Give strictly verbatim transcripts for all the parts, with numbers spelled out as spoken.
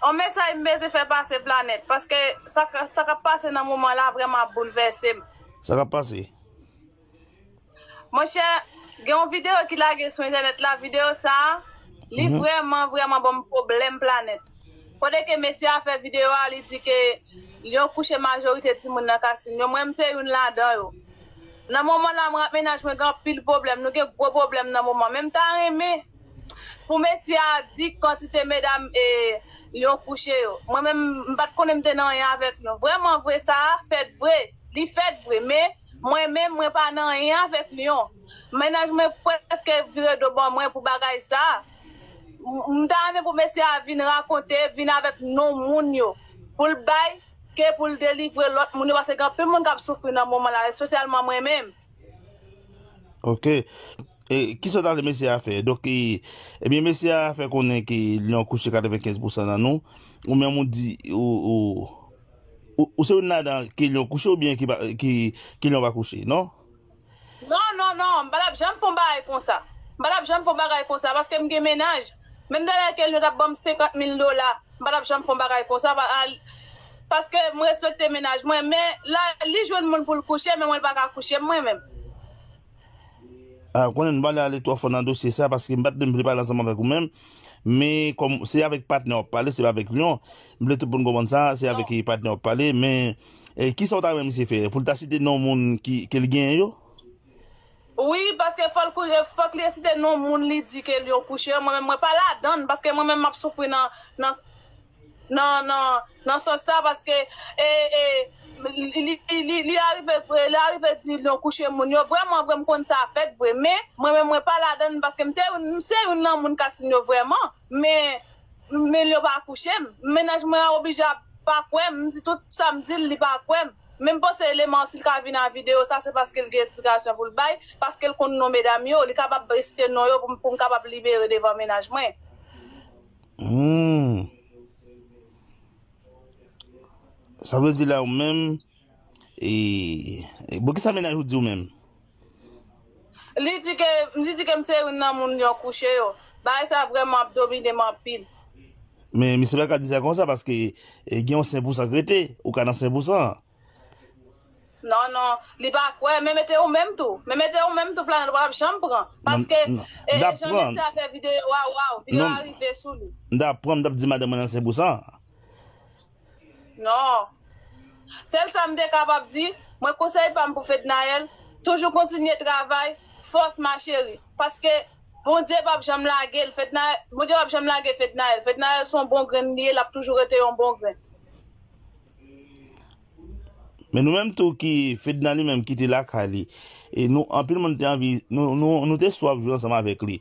On mesaj m bezwen fè pase Planèt, paske sa k, sa k ap pase nan moman la vrèman ap boulvèse m. Sa k ap pase? Monchè, gen yon videyo ki lage sou entènèt la, videyo sa a, li vrèman, vrèman ban m pwoblèm Planèt. Kote ke mesye a fè videyo a, li di ke Lyon kouche majorite timoun nan Kastilyon. Mwen, m se youn ladan yo. Nan moman la, mwen ak mennaj mwen gen anpil pwoblèm. Nou gen gwo pwoblèm nan moman. Men m ta renmen pou mesye a di kantite medam e Lyon kouche yo. Mwen menm, m pa t konnen m te nan anyen avèk Lyon. Vrèman vre, sa a fèt vre. Li fèt vre. Men, mwen menm, mwen pa nan anyen avèk Lyon. Mennaj mwen prèske vire do ban mwen pou bagay sa a. M, m ta renmen pou mesye a vin rakonte, vin avèk non moun yo. Pou l bay, ke pou l delivre lòt moun yo, paske gen anpil moun k ap soufri nan moman la, espesyalman mwen menm. Ok. E, kisa w ta vle mesye a fè? Donk, e, ebyen, mesye a fè konnen ke Lyon kouche katrevenkenz pousan nan nou. Ou menm ou di, ou, ou, ou, ou se youn ladan ke Lyon kouche oubyen ki pa, ki, ke Lyon pa kouche, non? Non, non, non, m pa t ap janm fè yon bagay konsa. M pa t ap janm fè yon bagay konsa, paske m gen mennaj. Menm dèlè ke Lyon t ap ban m senkant mil dola, m pa t ap janm fè yon bagay konsa, pa, al, paske m respekte mennaj mwen. Men, la, li jwenn moun pou l kouche, men mwen, l pa ka kouche m, mwen menm. A, ou konnen, m pa vle ale twò fon nan dosye sa, paske m pa t menm vle pale ansanm avèk ou menm. Men, kòm se avèk patnè w ap pale, se pa avèk Lyon. M vle tout moun konprann sa, se avèk patnè w ap pale. Men, e, kisa w ta renmen misye fè? Pou l ta site non moun ki, ke l genyen yo? Wi, paske fò l kouri, fòk li site non moun li di ke Lyon kouche yo. Mwen menm, mwen pa ladan l, paske mwen menm, m ap soufri nan, nan, nan, nan, nan sans sa, paske, e, e, li, li, li, li arive, li arive di Lyon kouche moun yo. Vrèman vre, m konn sa fèt vre, men mwen menm, mwen pa ladan l, paske m te, m se youn nan moun Kastilyon vrèman, men, men Lyon pa kouche m. Mennaj mwen an oblije ap pa kwè m, m di tout sa m di l, li pa kwè m. Men m panse eleman an, si l ka vin nan videyo sa, se paske l gen esplikasyon pou l bay, paske l konn non medam yo, li kapab site non yo pou m, pou m kapab libere devan mennaj mwen. Hmm. Sa vle di la ou menm, e, e, bon, kisa mennaj ou di ou menm? Li di ke, li di ke m se youn nan moun Lyon kouche yo. Bagay sa vrèman ap domine m anpil. Men misye pa ka di sa konsa paske, e, gen yon senk pousan k rete, ou ka nan senk pousan an. Non, non, li pa kwè, men mete ou menm tou. Men mete ou menm tou, Planèt, w ap janm pran. Paske, e, jan mesye a fè videyo a, waw, videyo a rive sou li. M t ap pran, m t ap di madanm mwen nan senk pousan. Non. Sèl sa m te kapab di, mwen konsèy pa m pou Fednaelle, toujou kontinye travay, fòs ma chérie. Paske Bondye p ap janm lage l, Fednaelle, Bondye p ap janm lage Fednaelle. Fednaelle se yon bon grenn li ye, l ap toujou rete yon bon grenn. Men nou menm tou ki Fedna li menm kite lakay li. E nou, anpil moun te anvi, nou, nou, nou te swaf jwe ansanm avèk li.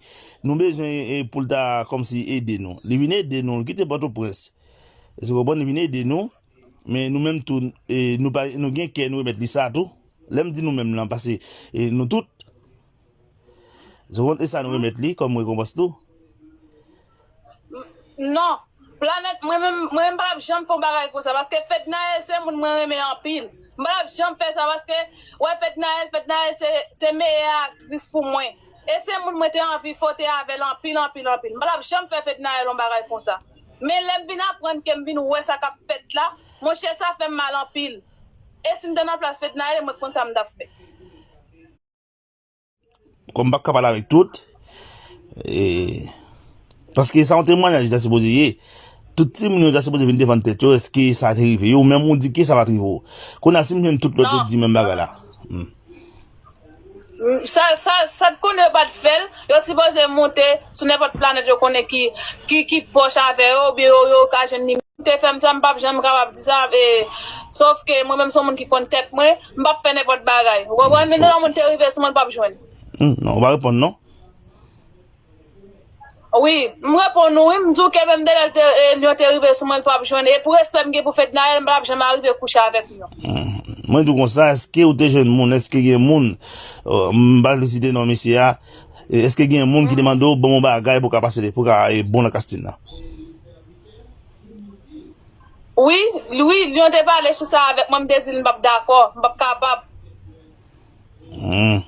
Nou bezwen, e, pou l ta kòmsi ede nou. Li vin ede nou, li kite Pòtoprens. Èske w konprann? Li vin ede nou, men nou menm tou, e, nou pa, nou gen kè nou remèt li sa tou. Lè m di nou menm lan, paske, e, nou tout, Zowont, e sa nou remèt li kòm rekonpans tou? Non. Planèt, mwen menm, mwen menm pa t ap janm fè yon bagay konsa, paske Fednaelle se moun mwen renmen anpil. M pa t ap janm fè sa, paske, wè, Fednaelle, Fednaelle se, se meyè aktris pou mwen. E se moun mwen te anvi fwote avè l anpil, anpil, anpil. M pa t ap janm fè Fednaelle yon bagay konsa. Men lè m vin aprann ke m vin wè sa k ap fèt la, monchè, sa fè m mal anpil. E si m te nan plas Fednaelle, mwen konn sa m t ap fè. Kòm m p ap ka pale avèk tout, e, paske sa yon temwayaj li ta sipoze ye. Tout timoun yo ta sipoze vin defann tèt yo, èske sa te rive yo? Ou menm ou di ke sa pa t rive w. Kounye a, si m jwenn tout lòt yo di menm bagay la. Hmm. Sa, sa, sa t konnen yo pa t fè l, yo sipoze monte sou nenpòt Planèt yo konnen ki, ki, ki pwòch avè yo, oubyen yo, yo ka jwenn li. Te fè m sa, m p ap janm kapab di sa, e, sòf ke mwen menm se yon moun ki konn tèt mwen, m p ap fè nenpòt bagay. Ou konprann? Men lè yon moun te rive sou mwen, l p ap jwenn. Hmm, non, ou pa reponn non. Wi, m reponn ou wi, m di w ke menm de lè l te, e, Lyon te rive sou mwen, l p ap jwenn. E pou respè m gen pou Fednaelle, m p ap janm arive kouche avèk Lyon. Hmm. Mwen di w konsa, èske ou te jwenn moun, èske gen moun, e, m pa vle site non mesye a, e, èske gen moun ki te mande w ban m yon bagay pou w ka pase, pou w ka, e, bon nan kastin nan? Wi, wi, Lyon te pale sou sa avèk mwen, m te di l m p ap dakò, m p ap kapab. Hmm.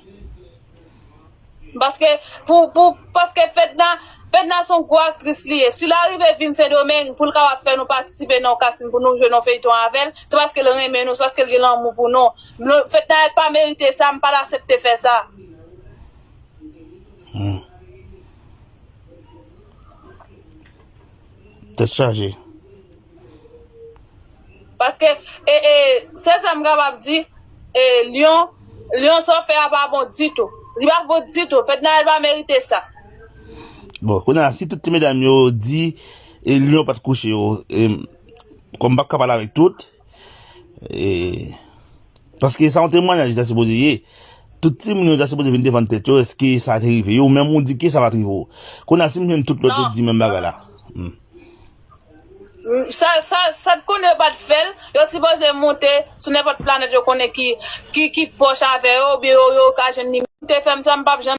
Paske, pou, pou, paske Fedna, Fedna se yon gwo aktris li ye. Si l arive vin Sendomeng pou l kapab fè nou patisipe nan yon casting pou nou jwe nan yon feyton avè l, se paske l renmen nou, se paske l gen lanmou pou nou. Fedna pa merite sa, m pa t aksepte fè sa. Tèt chaje. Paske e, e, sèl sa m kapab di, e, Lyon, Lyon sa w fè a pa bon ditou. Li pa bon ditou. Fednaelle pa merite sa. Bon, kounye a, si tout ti medam yo di e Lyon pa t kouche yo, e, kòm m pa ka pale avèk tout, e, paske sa yon temwayaj li ta sipoze ye. Tout timoun yo ta sipoze vin defann tèt yo, èske sa te rive yo, ou menm ou di ke sa pa t rive w. Kounye a, si m jwenn tout lòt yo di menm bagay la. Hmm. Sa, sa, sa t konnen yo pa t fè l, yo sipoze monte sou nenpòt planèt yo konnen ki, ki, ki pwòch avè yo, oubyen yo, yo ka jwenn li. Te fè m sa, m p ap janm